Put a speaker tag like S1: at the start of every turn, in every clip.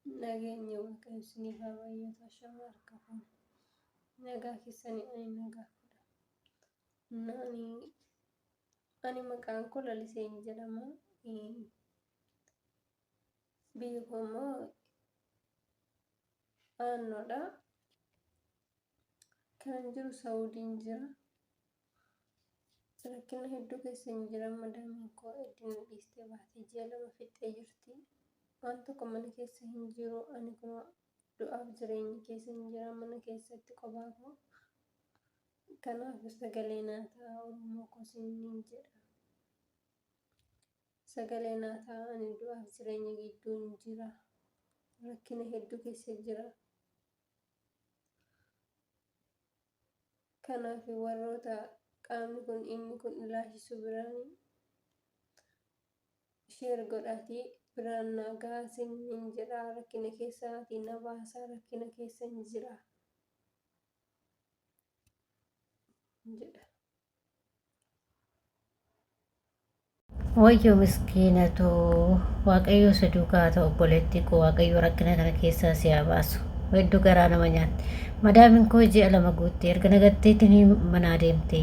S1: Nageenya Waaqayyo isiniif haa baay'atu. Ashama harka fuune. Nagaa keessanii ani nagaa kudha. Ani ani maqaan koo Laliseen jedhama. Biyyi koo immoo Aannoodha. Kanan jiru Saawudiin jira. Rakkina hedduu keessa hin jira. Madaamiin koo hedduu na dhiistee baatee ji'a 2 fixxee jirti. Waan tokko mana keessa hin jiru. Ani kunoo du'aaf jireenya keessa hin jira. Mana keessatti qophaa koo. Kanaaf sagalee naa ta'a Oromoo koo isiniin jedha. Sagalee naa ta'a ani du'aaf jireenya gidduun jira. Rakkina hedduu keessa jira. Kanaaf warroota qaamni kun inni kun ilaalchisu biraan share godhaatii biraan naa gahaa isiniin jedha rakkina keessaatii na baasaa rakkina keessan jira jedha.
S2: Wayyoo miskiina too waaqayyoo si duukaa haa ta'u obboleettii koo waaqayyoo rakkina kana keessaa si haa baasu hedduu garaa nama nyaatti madaamin koo ji'a 2 guutte erga nagatteetiin manaa deemte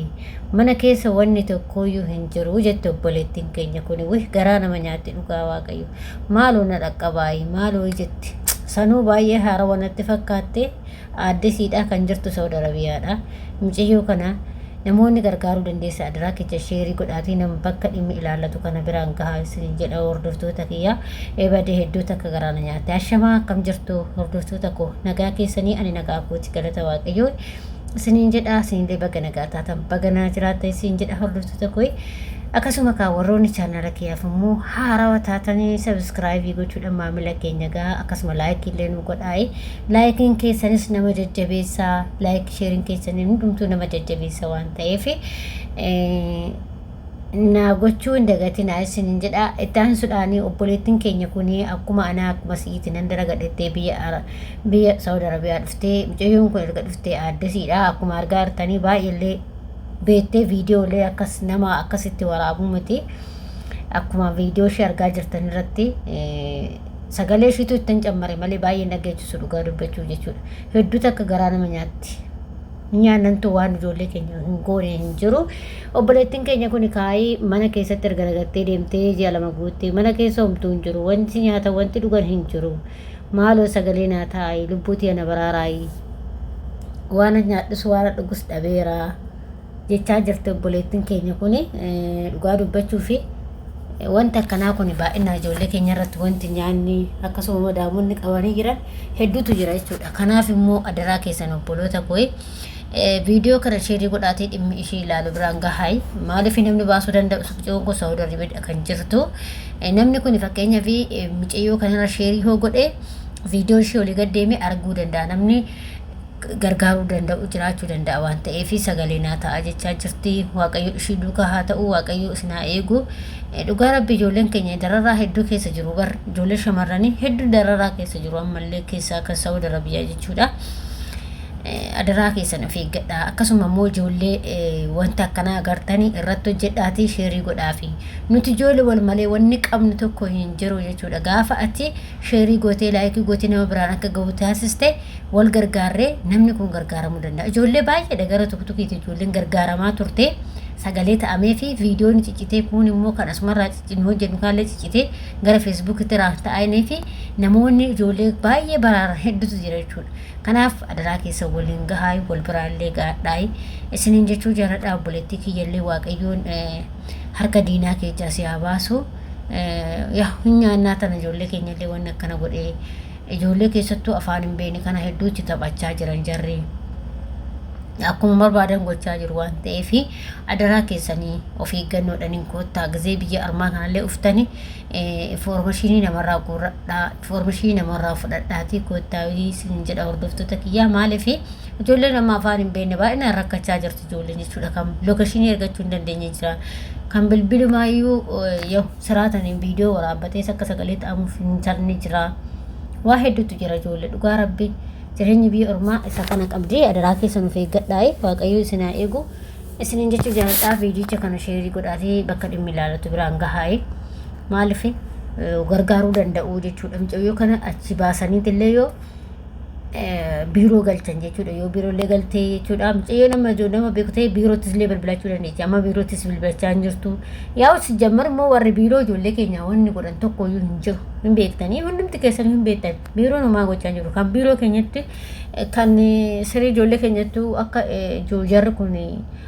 S2: mana keessa wanni tokkooyyuu hin jiru jette obboleettiin keenya kuni wih garaa nama nyaatti dhugaa waaqayyo maaloo na dhaqqabaayi maaloo jetti sanuu baay'ee haarawa natti fakkaatte Aadde siidhaa kan jirtu Saudi Arabiyaadha. Mucayyoo kana namoonni gargaaruu dandeessa adaraa kecha sheerii godhaatii nama bakka dhimmi ilaallatu kana biraan gahaa isinin jedha hordoftoota kiyya. Ebade hedduu takka garaa na nyaatte. Ashamaa akkam jirtu hordoftoota koo nagaa keessanii ani nagaa kooti galata waaqayyoo isiniin jedha isinillee baga nagaa taatan baga naa jiraattan isin jedha hordoftoota koo. Akkasuma kaa warroonni chaanala kiyyaaf immoo haarawa taatanii sabiskiraayibii gochuudhaan maamila keenya gahaa akkasuma laayikii illee nu godhaayi. Laayikiin keessanis nama jajjabeessa laayik sheeriin keessanii hundumtuu nama jajjabeessa waan ta'eef naa gochuu hin dagatinaa isinin jedha. Itti aansuudhaan obboleettiin keenya kun akkuma anaa akkuma si'iiti nan dalagadhettee biyya biyya Saawud Arabiyaa dhuftee mucayyoon kun erga dhuftee aaddesiidha akkuma argaa jirtanii baay'eellee beektee viidiyoolee akkas nama akkasitti waraabuu miti. Akkuma viidiyoo ishee argaa jirtan irratti sagalee ishiitu ittiin cammare malee baay'ee hin dhaggeessisu dhugaa dubbachuuf jechuudha. Hedduu takka garaa nama nyaatti. Nyaannantu waan ijoollee keenya hin goone hin jiru. Obboleettiin keenya kun kaayii mana keessatti erga nagattee deemtee ji'a 2 guuttee mana keessa homtuu hin jiru. Wanti nyaata wanti dhugan hin jiru. Maaloo sagalee naa ta'aayi lubbuu tiyya na baraaraayi. Waan nyaadhus waan dhugus dhabeera. Jechaa jirti obboleettiin keenya kun dhugaa dubbachuu fi wanti akkanaa kun baay'inaan ijoollee keenya irratti wanti nyaanni akkasuma madaamonni qabanii jiran hedduutu jira jechuudha. Kanaaf immoo adaraa keessan obboloota koo viidiyoo kana sheerii godhaatee dhimmi ishee ilaalu biraan gahaay maaliif namni baasuu danda'u mucayyoon kun Saawud Arabiidha kan jirtu namni kun fakkeenyaaf mucayyoo kanarra sheerii hoo godhe viidiyoo ishee olii gad deemee arguu danda'a namni gargaaruu danda'u jiraachuu danda'a waan ta'eef sagalee naa ta'a jechaa jirti. Waaqayyo ishii duukaa haa ta'u, Waaqayyo isin haa eegu. Dhugaa rabbi ijoolleen keenya dararaa hedduu keessa jiru bar ijoollee shamarranii hedduu dararaa keessa jiru ammallee keessaa kan Saawud Arabiyaa jechuudha. Adaraa keessan of eeggadha. Akkasuma immoo ijoollee wanta akkanaa agartanii irratti hojjedhaatii sheerii godhaafi. Nuti ijoollee wal malee wanni qabnu tokko hin jiru jechuudha. Gaafa ati sheerii gootee laayikii gootee nama biraan akka gahu taasiste wal gargaarree namni kun gargaaramuu danda'a. Ijoollee baay'eedha gara tuktukiiti ijoolleen gargaaramaa turte sagalee ta'amee fi viidiyoon ciccitee kuun immoo kan asumarraa nu hojjennu kaallee ciccitee gara feesbuukitti ta'anii fi namoonni ijoollee baay'ee baraaran hedduutu jira jechuudha. Kanaaf adaraa keessa waliin gahaa wal biraallee gaadhaa isiniin jechuu jaaladha obboleettii kiyyallee waaqayyoon harka diinaa keessaa si haa baasu. Yaa hin nyaannaa tana ijoollee keenyallee wanni akkana godhee ijoollee keessattuu afaan hin beekne kana hedduu itti taphachaa jiran jarri akkuma barbaadan gochaa jiru waan ta'eef adaraa keessanii of eeggannoodhaan hin koottaa gizee biyya armaa kanallee uftanii infoormashinii namarraa guurradhaa infoormashinii namarraa fudhadhaatii koottaa isin jedha hordoftoota kiyyaa maaliif ijoolleen amma afaan hin beekne baay'inaan rakkachaa jirti ijoolleen jechuudha kan lookeshinii argachuu hin dandeenye jira kan bilbilumaayyuu yoo siraataniin viidiyoo waraabbatees akka sagalee ta'amuuf hin tarne jira. Waa hedduutu jira ijoollee dhugaa rabbi jireenyi biyya ormaa isa kana qabdi adaraa keessan of eeggadhaa waaqayyo isin haa eegu isiniin jechuu jaaladhaa viidiyicha kana sheerii godhaatee bakka dhimmi ilaalatu biraan gahaa'e maaliif Gargaaruu danda'u jechuudha. Mucayyoo kana achi baasaniitillee yoo biiroo galchan jechuudha. Yoo biiroollee galtee jechuudha. Mucayyoo nama nama beeku ta'e biiroottis illee bilbilachuu dandeechi. Amma biiroottis bilbilachaa hin jirtu. Yaa'u sijjammar immoo warri biiroo ijoollee keenya wanni godhan tokko iyyuu hin jiru. Hin beektanii, hundumti keessan hin beektan. Biiroon homaa gochaa hin jiru. Kan biiroo keenyatti kan sirrii ijoollee keenyattuu akka jarri kun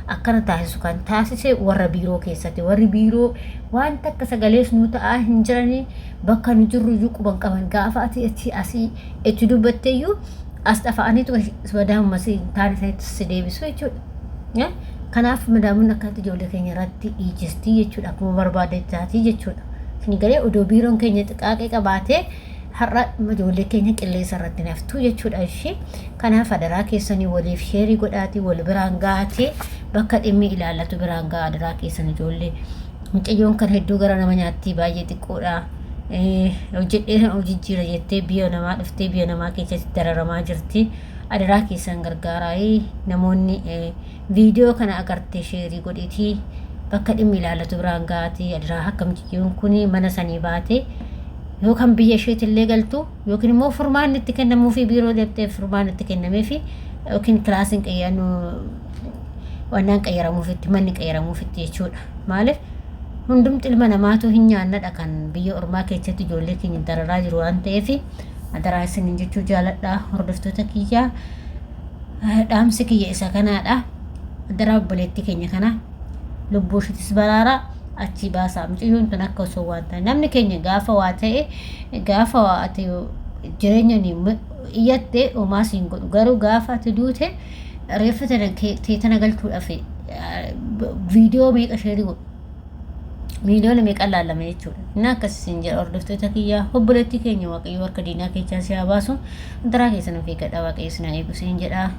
S2: akkana taasisu kan taasise warra biiroo keessatti. Warri biiroo waan takka sagalees nu ta'aa hin jiranii, bakka nu jirru iyyuu quban qaban. Gaafa ati asii itti dubbatte iyyuu as xafa'aniitu madaamuma si hin taane sanitti si deebisu jechuudha. Kanaaf madaamuun akkanatti ijoollee keenya irratti dhiichistii jechuudha. Akkuma barbaadde taatii jechuudha. Isin galee odoo biiroon keenya xiqaaqee qabaatee har'a ijoollee keenya qilleensa irratti naftuu jechuudha ishee. Kanaaf adaraa keessanii waliif sheerii godhaatii wal biraan gahaatee bakka dhimmi ilaallatu biraan gahaa adaraa keessan ijoollee. Mucayyoon kan hedduu gara nama nyaattii, baay'ee xiqqoodha. Hojjedhee kan hojii jira jettee biyya namaa dhuftee biyya namaa keessatti dararamaa jirti. Adaraa keessan gargaaraa, namoonni viidiyoo kana agartee sheerii godhiitii bakka dhimmi ilaallatu biraan gahaatii adaraa, akka mucayyoon kun mana sanii baatee yookaan biyya isheetillee galtu yookiin immoo furmaanni itti kennamuufi biiroo deemtee furmaanni itti kennameefi yookiin kilaasiin qayyannu wannaan qayyaramuufitti, manni qayyaramuufitti jechuudha. Maaliif, hundumti ilma namaatu hin nyaannadha, kan biyya ormaa keessatti ijoollee keenya dararaa jiru waan ta'eef adaraa isiniin jechuu jaaladha. Hordoftoota kiyyaa, dhaamsi kiyya isa kanaadha. Adaraa obboleettii keenya kana lubbuu ishiitis baraaraa, achii baasaa. Mucayyoon tun akka osoo waan ta'e namni keenya gaafa waa ta'e, gaafa waa ati jireenya iyyatte homaa siin godhu, garuu gaafa ati duute reeffa tana teetana galchuudhaaf viidiyoo meeqa sheerii godhu, miiliyoona meeqa laalama jechuudha. Inni akkas isin jedha, hordoftoota kiyyaa, obboleettii keenya Waaqayyo harka diinaa keessaa si haa baasu. Adaraa keessan of eeggadha, Waaqayyo isin haa eegu isin jedha.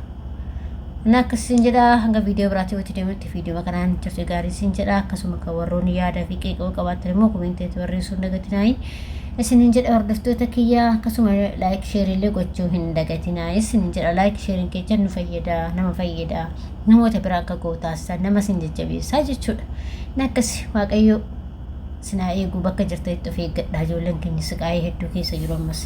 S2: Inni akkas isin jedha, hanga viidiyoo biraatti walitti deemutti viidiyoo kanaan turte gaarii isin jedha. Akkasuma kan warroonni yaadaa fi qeeqoo qabaatan immoo komeentiitti barreessuu hin dagatinaayi. Isinin jedha hordoftoota kiyyaa, akkasuma like share illee gochuu hin dagatinaa isinin jedha. Like sharein keessan nu fayyada, nama fayyada, namoota biraa akka ga'u taasisa, nama isin jajjabeessaa jechuudha. Inni akkas, Waaqayyo sinaa eeguu, bakka jirtanitti of eeggadha. Ijoolleen keenya siqaayii hedduu keessa jiru ammas.